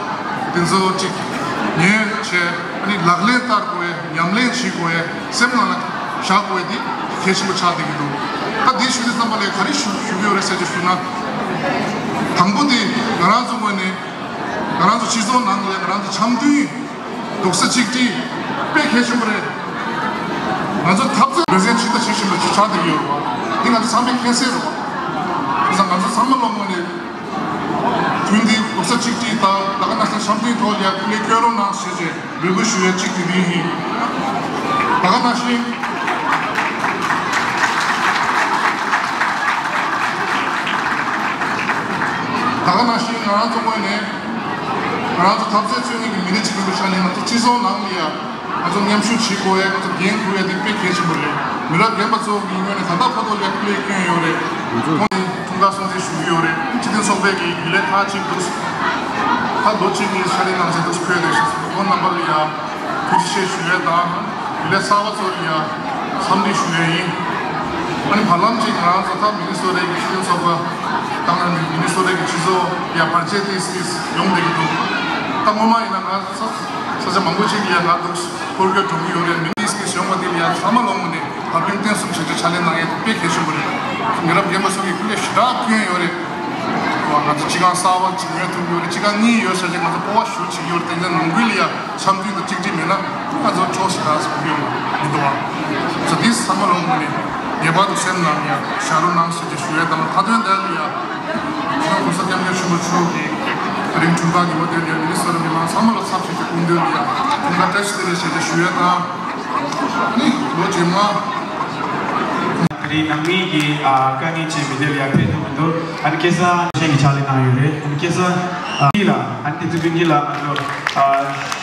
དེ་ཚོ་ཅིག་ཉན་བྱས། ཨ་ནི་ལག་ལེན་བསྟར་དགོས་པའི། ཉམས་ལེན་བྱེད་དགོས་པའི། སེམས་ནང་ལ་བཞག་དགོས་པའི་དེ་གལ་ཆེན་པོ་ཆགས་བསྡད་ཀྱི་འདུག་ད་དེ་ཞུ་དུས་ཙམ་པ་ལ་ག་རེ་ཞུ་ཞུ་གི་ཡོད་རེད་ཟེར་ཅིག་ཞུས་ན། དང་པོ་དེ་ང་རང་ཚོ་ངོས་ནས་ང་རང་ཚོ་སྤྱི་ཚོགས་ནང་ལ་ང་རང་ཚོ་འཆམ་མཐུན། རྡོག་རྩ་གཅིག་སྒྲིལ་དཔེ་གལ་ཆེན་པོ་རེད། ང་ཚོ་འཐབ་རྩོད་འབད་བརྩོན་ཇི་ལྟར་བྱེད་བཞིན་པ་ཞིག་ཆགས་བསྡད་ཡོད་རེད་བ། འདི་ང་ཚོ་ཚང་མས་མཁྱེན་གསལ་རེད་བ། བྱས་ཙང་ང་ཚོ་ཚང་མ་ལོ་ངོས་ནས་དུས་འདི་རྡོག་རྩ་གཅིག་སྒྲིལ་དང་ད་ག་ནང་བཞིན་འཆམ་མཐུན་ཐོག་ལ་ཡ་སྐུ་ལས་བསྐྱོན་རོགས་གནང་ཞེས་བྱས་འབོད་སྐུལ་ཞུ་ཡ་གཅིག་དེ་འདི་ཡིན། ད་ག་ནང་བཞིན་ད་ག་ནང་བཞིན་ང་རང་ཚོ་ངོས་ནས་ང་རང་ཚོ་འཐབ་རྩོད་རྩོད་མཁན་གྱི་མི་སྣ་གཅིག་ཡིན་པའི་ཆ་ནས་ང་ཚོ་སྤྱི་ཚོགས་ནང་ལ་ཡ། ང་ཚོ་མཉམ་ཞུགས་བྱེད་དགོས་ཡ། ང་ཚོ་འགན་འཁུར་ཡ་དེ་དཔེ་གལ་ཆེན་པོ་རེད། མི་རབས་རྒན་པ་ཚོ་གི་ངོས་ནས་ད་ལྟ་བར་དུ་ལ་ཡ་སྐུ་ལས་བསྐྱོན་ཡོད་རེད། ཁོང་ནས་འཁྲུངས་སྐར་སྲུང་བརྩི་ཞུ་གི་ཡོད་རེད། སྤྱི་མཐུན་ཚོགས་པའི་གི་རྒྱུན་ལས་ཁག་ཅིག་འདུག་ད་ལོ་གཅིག་གི་ཕྱག་ལས་གནང་ཚད་འདུག་ཁོང་རྣམ་པ་ལ་ཡ་ཐུགས་རྗེ་ཆེ་ཞུ་ཡ་དང་། རྒྱུན་ལས་གསར་པ་ཚོ་ལ་ཡ་འཚམས་འདྲི་ཞུ་ཡ་ཡིན། ཨ་ནི་བར་ལམ་ཅིག་ང་རང་ཚོ་ད་མི་ནི་སོ་ཊའི་གི་སྤྱི་མཐུན་ཚོགས་པ་དང་ནི་མི་ནི་སོ་ཊའི་གི་སྤྱི་ཚོགས་ཡ་བར་ཆད་དེ་སྐྱེས་ཡོང་བསྡད་ཀྱི་འདུག་ད་སྔོན་མ་ཡིན་ན་ང་ཚོ་ས་ཆ་མང་པོ་ཅིག་ལ་ཡ་ང་འདུག་སྐོར་སྐྱོད་འགྲོ་གི་ཡོད་རེད། མི་ནི་སྐྱེས་ཡོང་བ་དེ་ལ་ཡ་ཚང་མ་ལོ་ངོས་ནས་བག་ཕེབས་བརྟན་གསུམ་བྱེད་རྒྱུ་ཕྱག་ལས་གནང་ཡས་དེ་དཔེ་གལ་ཆེན་པོ་རེད། མི་རབས་རྒན་པ་ཚོ་གིས་སྐུ་ལས་ཞེ་དྲག་བསྐྱོན་ཡོད་རེད། ང་ཚོ་སྤྱི་ཁང་གསར་པ་ཅིག་ཉོས་ཐུབ་ཡོད་རེད། སྤྱི་ཁང་གཉིས་ཡོད་ས་ཅིག་ང་ཚོ་སྤོབས་པ་ཞེ་པོ་བྱེད་ཀྱི་ཡོད་རེད། དེ་འདྲ་ནང་ཁུལ་ལ་ཡ་འཆམ་མཐུན་དང་གཅིག་སྒྲིལ་མེད་ན་ང་ཚོ་ཕྱོགས་ཞེ་དྲག་སུ་ཡོང་མི་འདུག་བ། སོ་དེ་ཚང་མ་ལོ་ངོས་ནས་ངེས་པར་དུ་སེམས་ནང་ཡ་བཞག་རོགས་གནང་ཞེས་ཞུ་ཡས་དང་། མཐའ་དོན་དེ་ལ་ཡ་ང་ཚོ་གོང་ས་སྐྱབས་མགོན་ཆེན་པོ་མཆོག་གི་དེ་རིང་འཁྲུངས་སྐར་ཉིན་མོ་དེ་ལ་ཡ་མི་ནི་སོ་ཊ་མི་མང་ཚང་མ་ལ་ཚབ་བྱས་ཏེ་སྐུ་མདུན་ལ་ཡ་འཁྲུངས་སྐར་བཀྲ་ཤིས་བདེ་ལེགས་ཞེས་ཞུ་ཡས་དང་། ནི་ལོ་རྗེས་མ། དེ་རིང་ནང་མི་གི་ཨ་དཀའ་ངལ་ཅན་མི་སྣ་ལ་ཡ་ཕེབས་ཐུབ་མི་འདུག་ཨ་ནི་སྐལ་བཟང་ཤེས་ཀྱི་ཕྱག་ལས་གནང་ཡོད་རེད། ཨ་ནི་སྐལ་བཟང་ཨ་ལ་ཨ་ནི་དེ་ཚོ་མི་གཉིས་ལ་ང་ཚོ་ཨ་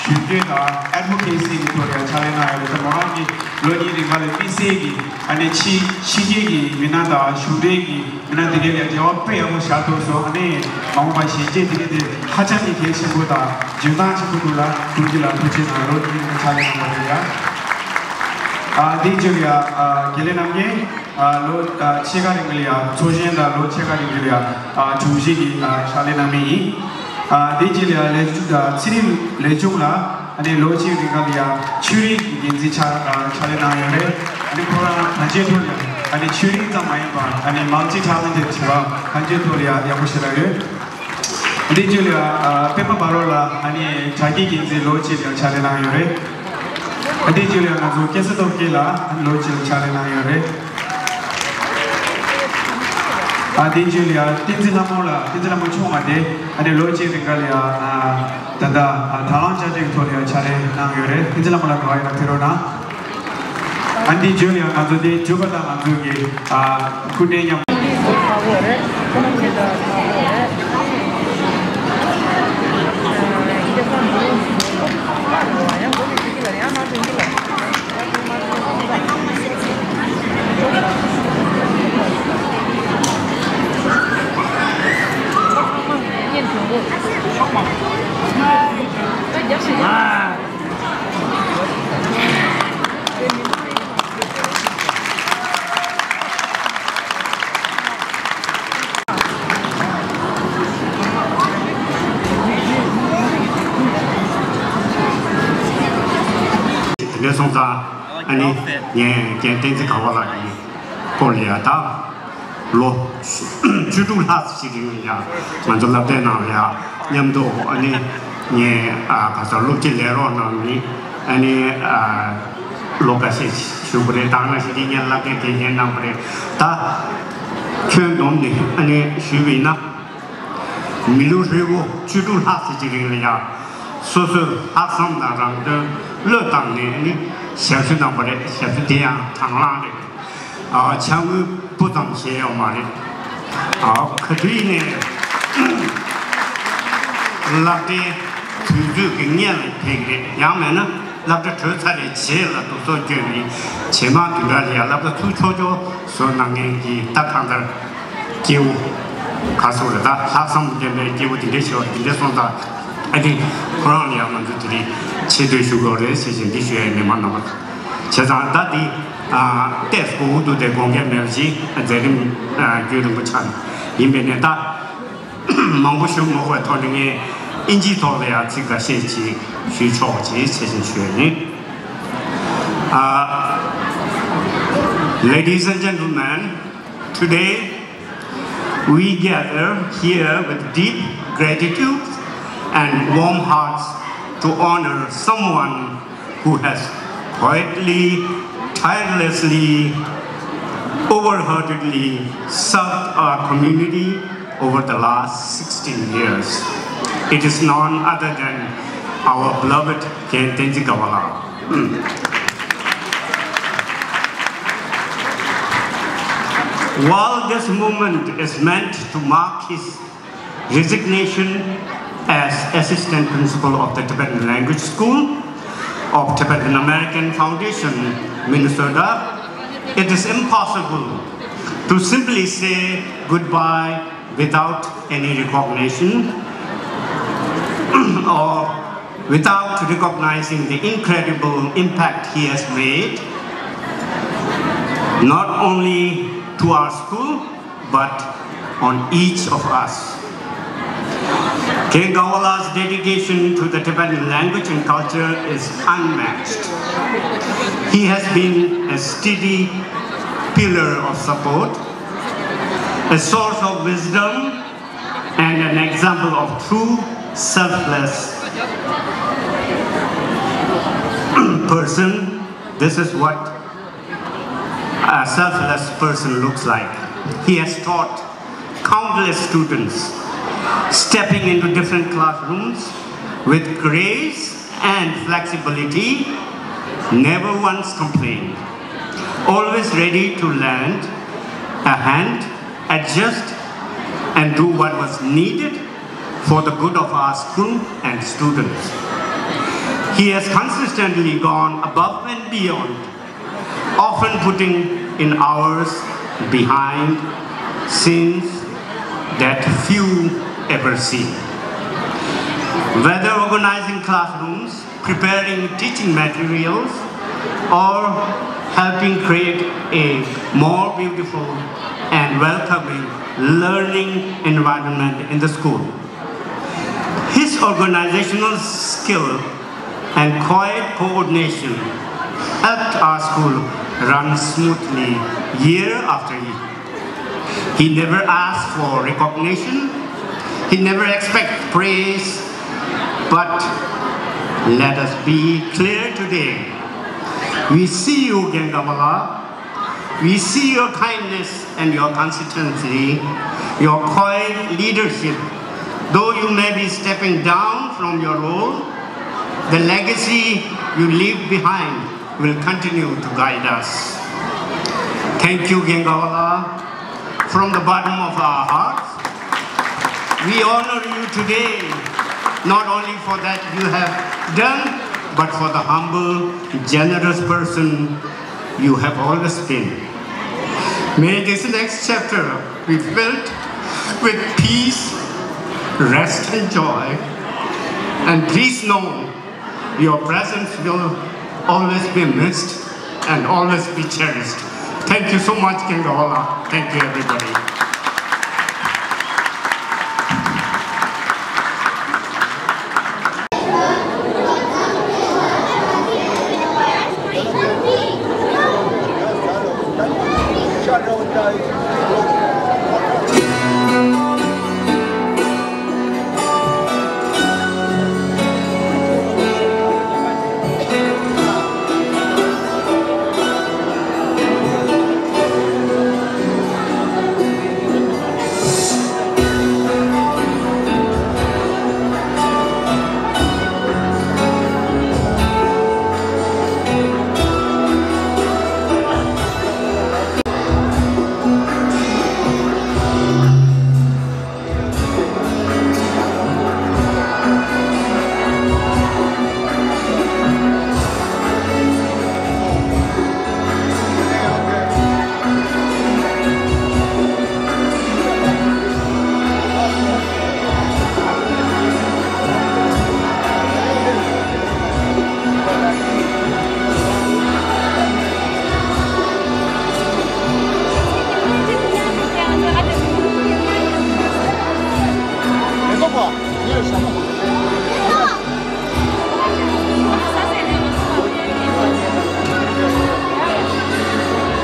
ཞུ་སྐྱོན་དང་ཨེ་ཌི་བོ་ཀེ་སི་གི་ཐོག་ལ་ཡ་ཕྱག་ལས་གནང་ཡོད་རེད། ད་མོ་རང་གི་ལོ་གཉིས་རིང་ལ་དམིགས་བསལ་གྱི་ཨ་ནི་ཕྱི་ཕྱི་རྒྱལ་གྱི་མི་སྣ་དང་གཞུང་འབྲེལ་གྱི་མི་སྣ་དེ་གའི་ལ་འབྲེལ་བ་དཔེ་ཡག་པོ་བཞག་ཐུབ་སོང་། ཨ་ནི་མ་འོངས་པ་གཞིས་བྱེས་དེ་གའི་དེ་ཧ་ཅང་གི་གལ་ཆེན་པོ་དང་འཇོན་ཐང་ཆེན་པོ་འདུག་ལ། ཐུགས་རྗེ་ལ་ཐུགས་རྗེ་གནང་། ལོ་གཉིས་རིང་ཕྱག་ལས་གནང་བ་རེད་ཡ། ཨ་དེའི་རྗེས་ལ་ཡ་ཨ་དགེ་ལེགས་རྣམ་རྒྱལ་ཨ་ལོ་ཨ་ཕྱེད་ཀ་རིང་ལ་ཡ་ཚོགས་གཞོན་དང་ལོ་ཕྱེད་ཀ་རིང་ལ་ཡ་ཨ་དྲུང་ཆེ་གི་ཨ་ཕྱག་ལས་གནང་མུས་ཡིན། ཨ་དེའི་རྗེས་ལ་ཡ་ལས་ཨ་ཚེ་རིང་ལས་ཆུང་ལགས། ཨ་ནི་ལོ་གཅིག་རིང་ག་ལ་ཡ་ཆོས་རིག་གི་འགན་འཛིན་ཕྱག་ཨ་ཕྱག་ལས་གནང་ཡོད་རེད། ཨ་ནི་ཁོ་རང་གང་ཅིའི་ཐོག་ལ་ཡ་ཨ་ནི་ཆོས་རིག་ཙམ་མ་ཡིན་པར་ཨ་ནི་མལ་ཊི་ཊེ་ལེན་ཊེཌ་བྱེད་པ་གང་ཅིའི་ཐོག་ལ་ཡ་ཡག་པོ་ཞེ་དྲག་ཡོད། ཨ་དེའི་རྗེས་ལ་ཡ་ཨ་པད་མ་བྷ་རོ་ལགས། ཨ་ནི་དྲ་རྒྱའི་འགན་འཛིན་ལོ་གཅིག་ལ་ཕྱག་ལས་གནང་ཡོད་རེད། ཨ་དེའི་རྗེས་ལ་ཡ་ང་ཚོ་སྐལ་བཟང་སྟོབས་རྒྱལ་ལགས། ཨ་ནི་ལོ་གཅིག་ལ་ཕྱག་ལས་གནང་ཡོད་རེད། ཨ་དེའི་རྗེས་ལ་ཡང་བསྟན་འཛིན་ལྷ་མོ་ལགས། བསྟན་འཛིན་ལྷ་མོ་མཆོག་མ་དེ་ཨ་ནི་ལོ་གཅིག་རིང་ག་ལ་ཡང་ཨ་ད་ལྟ་ཨ་དང་བླངས་བཅའ་སྒྲིག་ཐོག་ལ་ཡང་ཕྱག་ལས་གནང་ཡོད་རེད། བསྟན་འཛིན་ལྷ་མོ་ལགས་ག་བ་ཡིན་ན་ཕེབས་རོགས་གནང་། ཨ་འདིའི་རྗེས་ལ་ཡང་ང་ཚོ་དེ་མཇུག་པ་དང་ང་ཚོ་གི་ཨ་སྐུ་བགྲེས་མཉམ། དེ་འདྲ་སོང་ཙང་ཨ་ནི་ངས་རྒན་བསྟན་འཛིན་དགའ་བ་ལགས་ཀྱི་སྐོར་ལ་ཡ་ད། ལོ་བཅུ་དྲུག་ལྷག་ཅིག་རིང་ཡང་ང་ཚོ་སློབ་གྲྭའི་ནང་ལ་ཡང་མཉམ་དུ་ཨ་ནི་ངས་ཨ་ག་ས་སློབ་སྤྱི་ལས་རོགས་གནང་མི་ཨ་ནི་ཨ་ལོ་འགའ་ཤས་ཞུ་དགོས་རེད། ད་ང་ཞིག་འདི་ངས་སློབ་གྲྭའི་དགེ་རྒན་གནང་བ་རེད། ད་ཁྱོན་བསྡོམས་ནས་ཨ་ནི་ཞུས་པ་ཡིན་ན་མི་ལོ་ཧྲིལ་པོ་བཅུ་དྲུག་ལྷག་ཙམ་ཅིག་རིང་ལ་ཡང་སོ་སོའི་ལྷག་བསམ་དང་རང་དོན་བློས་བཏང་ནས་ཨ་ནི་ཞབས་ཞུ་གནང་བ་རེད། ཞབས་ཞུ་དེ་ཡང་དང་བླངས་རེད། ཨ་ཕྱག་དངུལ་སྤུ་ཙམ་བཞེས་ཡོད་མ་རེད། ཨ་ག་དུས་ནས་སློབ་གྲྭའི་དུས་ཚོད་ཀྱི་སྔོན་ལ་ཕེབས་ཀྱི་རེད། ཡང་མེད་ན་སློབ་གྲྭ་གྲོལ་ཚར་བའི་རྗེས་ལ་སྡུག་སོག་བསྐྱོན་ནས་རྗེས་མ་དུས་འདྲ་ལ་ཡང་སློབ་གྲྭ་ཚུགས་ཆོག་ཆོག་བཟོ་གནང་མཁན་གྱི་ད་གང་ལྟར་སྐྱེ་བོ་ག་སོགས་རེད། ད་ལྷག་བསམ་ལྡན་པའི་སྐྱེ་བོ་དེ་འདྲའི་ཞིག་དེ་འདྲའི་སོང་ཙང་ཨ་ནི་ཁོ་རང་ལ་ཡང་ང་ཚོ་དེ་རིང་ཆེ་བསྟོད་ཞུ་དགོས་རེད་ཟེར་བཞིན་འདི་ཞུ་ཡ་ཡིན། མི་མང་རྣམ་པ། བྱས་ཙང་ད་འདི་ཨ་ཏེས་གོ་འུ་དུ་དེ་དགོངས་འགལ་མེད་པ་ཞིག་མཛད་རིམ་ཨ་རྒྱུན་རིང་པོ་ཆགས་ཡིན་པས་ནས་ད་མང་པོ་ཞུ་མ་དགོས་པའི་ཐོག་ནས་ངས་ཨིན་ཇིའི་ཐོག་ལ་ཡང་ཚིག་འགའ་ཤས་ཅིག་ཞུས་ཆོག་པ་ཅིག་ཆེད་བཞིན་ཞུ་ཡ་ཡིན། Uh, ladies and gentlemen, today we gather here with deep gratitude and warm hearts to honor someone who has quietly, tirelessly, wholeheartedly served our community over the last sixteen years. It is none other than our beloved Gen Tenzin Kavala. While this moment is meant to mark his resignation as Assistant Principal of the Tibetan Language School of Tibetan American Foundation, Minnesota, it is impossible to simply say goodbye without any recognition or without recognizing the incredible impact he has made, not only to our school, but on each of us. Kengawala's dedication to the Tibetan language and culture is unmatched. He has been a steady pillar of support, a source of wisdom, and an example of true selfless person. This is what a selfless person looks like. He has taught countless students, stepping into different classrooms with grace and flexibility, never once complained, always ready to lend a hand, adjust, and do what was needed for the good of our school and students. He has consistently gone above and beyond, often putting in hours behind scenes that few ever see. Whether organizing classrooms, preparing teaching materials, or helping create a more beautiful and welcoming learning environment in the school. His organizational skill and quiet coordination helped our school run smoothly year after year. He never asked for recognition. He never expected praise. But let us be clear today. We see you, Gengabala, We see your kindness and your consistency, your quiet leadership. Though you may be stepping down from your role, the legacy you leave behind will continue to guide us. Thank you, Gengawala. From the bottom of our hearts, we honor you today, not only for that you have done, but for the humble, generous person you have always been. May this next chapter be filled with peace, rest, and joy. And please know, your presence will always be missed and always be cherished. Thank you so much, Gengawala. Thank you, everybody.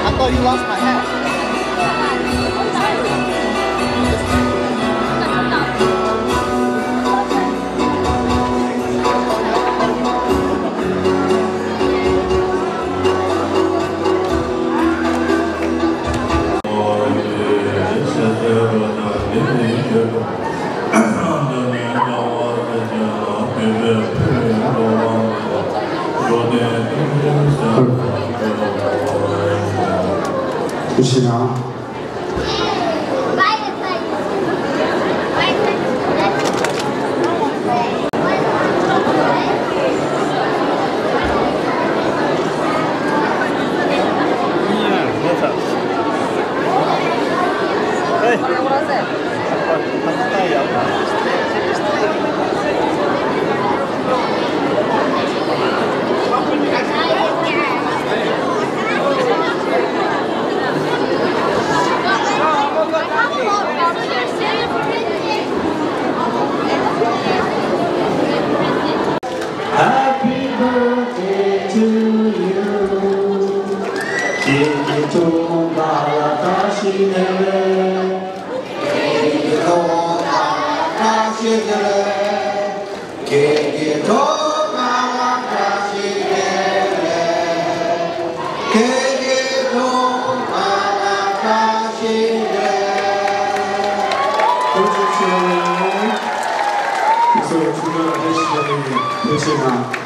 I thought you lost my hat. Happy birthday to you. ཁྱེད་ཀྱི་ཐུགས་ཀ་ལ་བཀྲ་ཤིས་བདེ་ལེགས། ཁྱེད་ཀྱི་ཐུགས་ཀ་ལ་བཀྲ་ཤིས་བདེ་ལེགས། ཁྱེད་ཀྱི་ཐུགས་ཀ་ལ་བཀྲ་ཤིས་བདེ་ལེགས། ཁྱེད་ཀྱི་ཐུགས་ཀ་ལ་བཀྲ་ཤིས་བདེ་ལེགས། ཐུགས་རྗེ་ཆེ། ང་ཚོའི་ཐུགས་ཀ་ལ་བཀྲ་ཤིས་བདེ་ལེགས། ཐུགས་རྗེ་ཆེ་གནང་།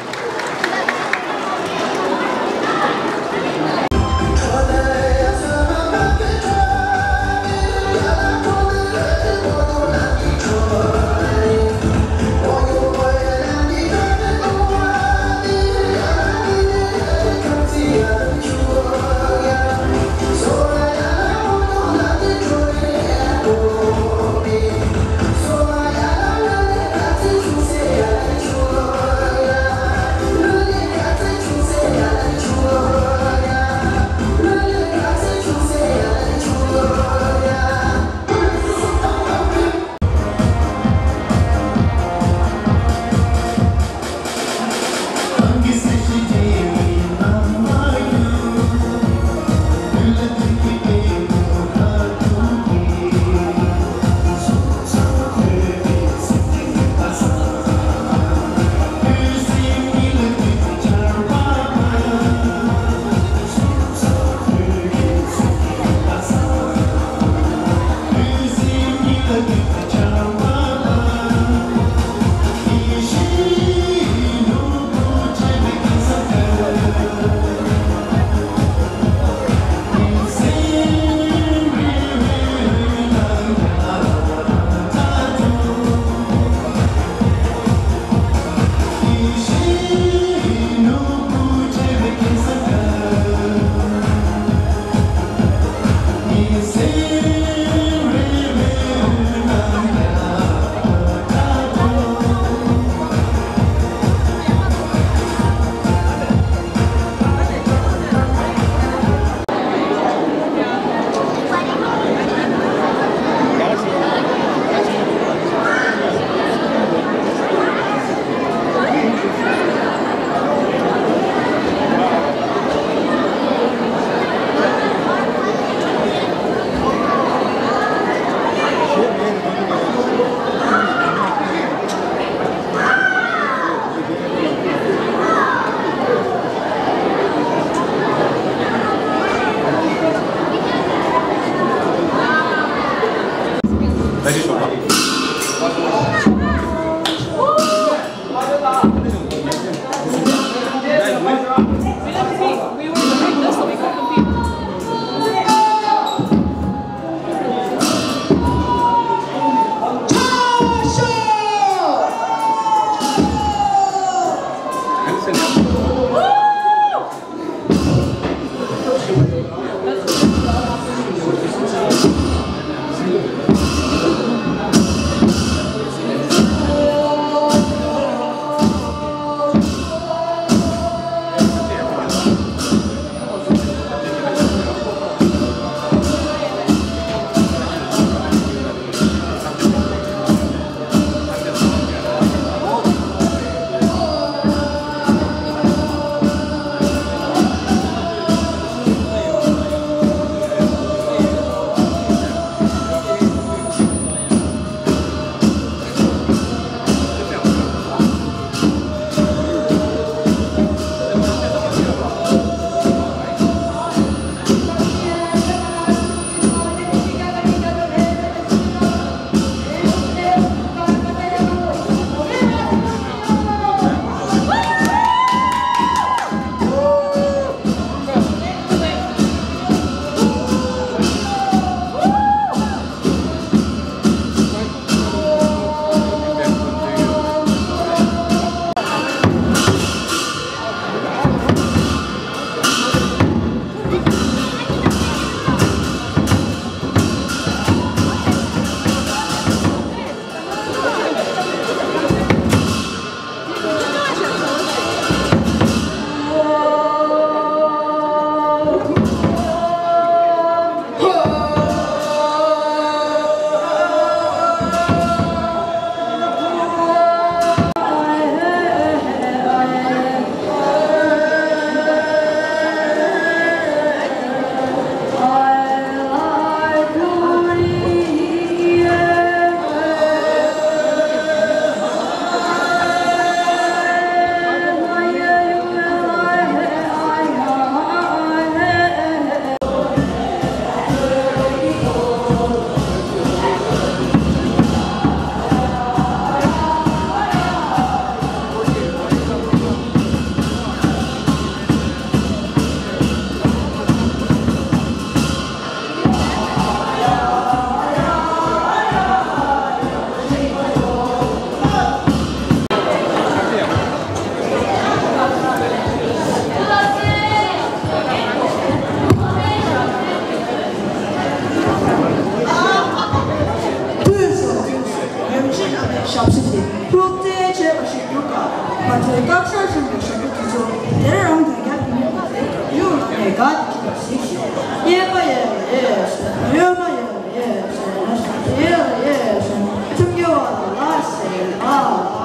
ཡེ་ཤེས་ཡོད་མ་ཡོད་ཡེ་ཤེས་ཡེ་ཤེས་ཡེ་ཤེས་ཁྲིམས་ཀྱི་བ་ལ་ལ་ཤེས་ལ་ལ་ལ་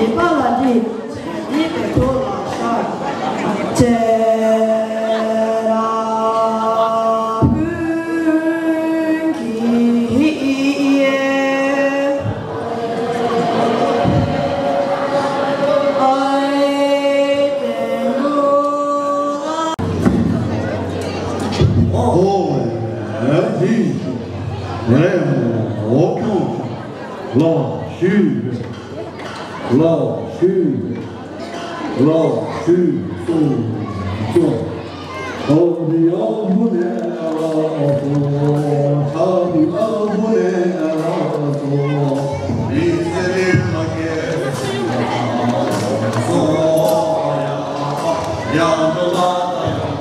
ལ་ལ་ལ་ལ་ལ། ལ་ཞུས། ལ་ཞུས། ལ་ཞུས། སོང་སོང་། ཨོ་དི་ཨོ་བུ་ནེ་ཨ་ལ་སོ། ཨ་དི་ཨོ་བུ་ནེ་ཨ་ལ་སོ། མི་ཚེ་འདི་མ་སྐྱེལ་སོང་ཡ། ཡང་འགྲོ་བ་དང་།